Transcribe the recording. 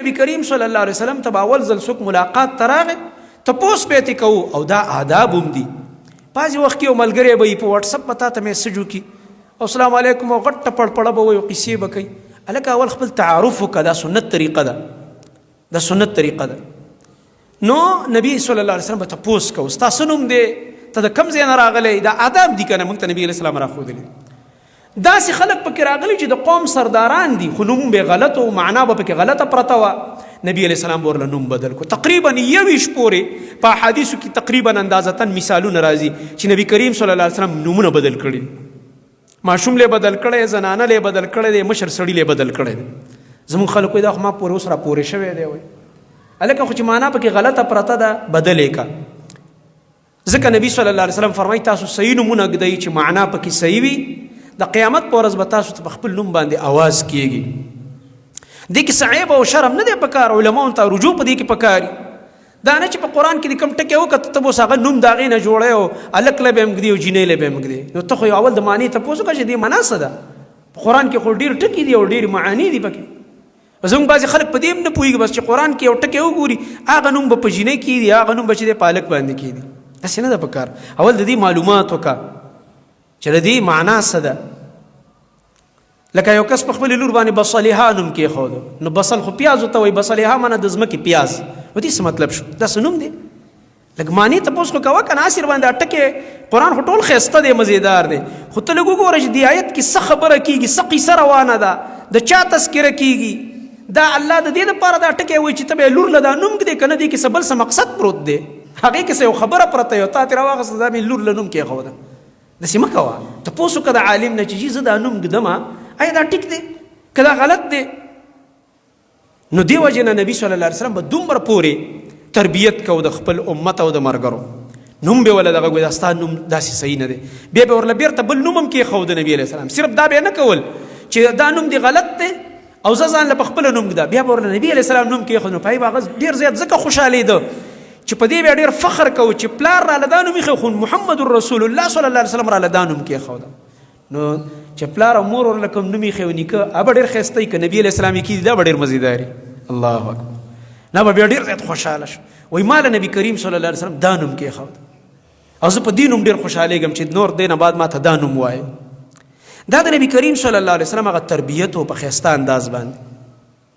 نبی کریم صلی الله علیه وسلم ته اول ځل څوک ملاقات ته راغی، تپوس به ترې کوو، او دا آداب هم دي. بعضې وخت کې یو ملګری به یې په واټساپ به تا ته میسج وکړي، او السلام علیکم، او غټه پړپړه به وایي او قصې به کوي. هلکه اول خپل تعارف وکړه، دا سنت طریقه ده، دا سنت طریقه ده. نو نبی صلی الله علیه وسلم به تپوس کوو، ستا څه نوم دی، ته د کوم ځای نه راغلی؟ دا آداب دي که نه، موږ ته نبی علیه السلام راښودلي. داسې خلک پکې راغلي چې د قوم سرداران دي، خو نوم به غلط او معنا به پکې غلطه پرته وه. نبی علیه السلام ورله نوم بدل کو. تقریبا 21 پورې په احادیثو کې تقریبا اندازتاً مثالونه راځي چې نبی کریم صلی الله علیه وسلم نومونه بدل کړي. ماشوم له بدل کړي، زنانه له بدل کړي دی، مشر سړی له بدل کړي دی. زمون خلکو دا خو ما پورې اوس را پورې شوی دی. وای الکه خو چې معنا پکې غلطه پرته ده، بدلې کا. ځکه نبی صلی الله علیه وسلم فرمایي تاسو صحیح نومونه ږدئ چې معنا پکې صحیح وي، د قیامت په ورځ به تاسو ته په خپل نوم باندې اواز کیږي. دې کې څه عیب او شرم نه دی پکار، علماو ته رجوع په دې کې پکار. دا نه چې په قرآن کې د کوم ټکی وکړه ته به اوس هغه نوم د هغې نه جوړی او هلک له به هم ږدي او جینۍ له به هم ږدي. نو ته خو یو اول د معنی تپوس وکړه چې دې معنا څه ده. په قرآن کې خو ډېر ټکي دي او ډېرې معاني دي پکې. زموږ بعضې خلک په دې هم نه پوهېږي، بس چې قرآن کې یو ټکی وګوري هغه نوم به په جینۍ کې دي، هغه نوم به چې دی په هلک باندې کې دي. داسې نه ده پکار. اول د دې معلومات وکړه چې د دې معنا څه ده. لکه یو کس په خپل لور باندې بصلیها نوم کېښود، نو بصل خو پیازو ته وایي، بصلیها معنا د ځمکې پیاز. نو دې څه مطلب شو؟ دا څه نوم دی؟ لږ معنی تپوس خو کوه که نه، هسې باندې ټکی قرآن خو ټول ښایسته دی، مزیدار دی، خو ته لږ وګوره چې دې آیت کې څه خبره کېږي، څه قصه روانه ده، د چا تذکره کېږي. دا الله د دې لپاره دا ټکی وایي چې ته به لور له دا نوم ږدې که نه، دې کې څه بل څه مقصد پروت دی، هغې کې څه یو خبره پرته یو تا ترې راواخیسته دا مې لور له نوم کېښوده. داسې مه کوه، تپوس وکړه د عالم نه چې جي زه دا نوم ږدم، ایا دا ټیک دی که دا غلط دی؟ نو دی وجه نه نبی صلی الله علیه وسلم به دومره پورې تربیت کو د خپل امت او د مرګرو. نوم به ولا دغه ګویا ستا نوم داسې صحیح نه دی، بیا به ورله بیرته بل نوم هم کېښود. نبی علیه السلام صرف دا به نه کول چې دا نوم دی غلط دی او زه ځان له په خپله نوم ږده، بیا به ورله نبی علیه السلام نوم کېښود. نو پای به هغه ډېر زیات ځکه خوشحالېده چې په دې بیا ډېر فخر کوو چې پلار راله دا نوم ایښی، خو محمد رسول الله صلی الله علیه وسلم راله دا نوم کېښوده. نو چې پلار او مور ورله کوم نوم ایښی و نیکه، هغه به ډېر ښایسته وي، که نبي علیه السلام یې کېږي دا به ډېر مزیدار وي. الله اکبر. نه به بیا ډېر زیات خوشحاله شو، وایي ما له نبي کریم صلی الله علیه وسلم دا نوم کېښود او زه په دې نوم ډېر خوشحالېږم چې نور دې نه بعد ما ته دا نوم وایي. دا د نبی کریم صلی الله علیه وسلم هغه تربیت او په ښایسته انداز باندې.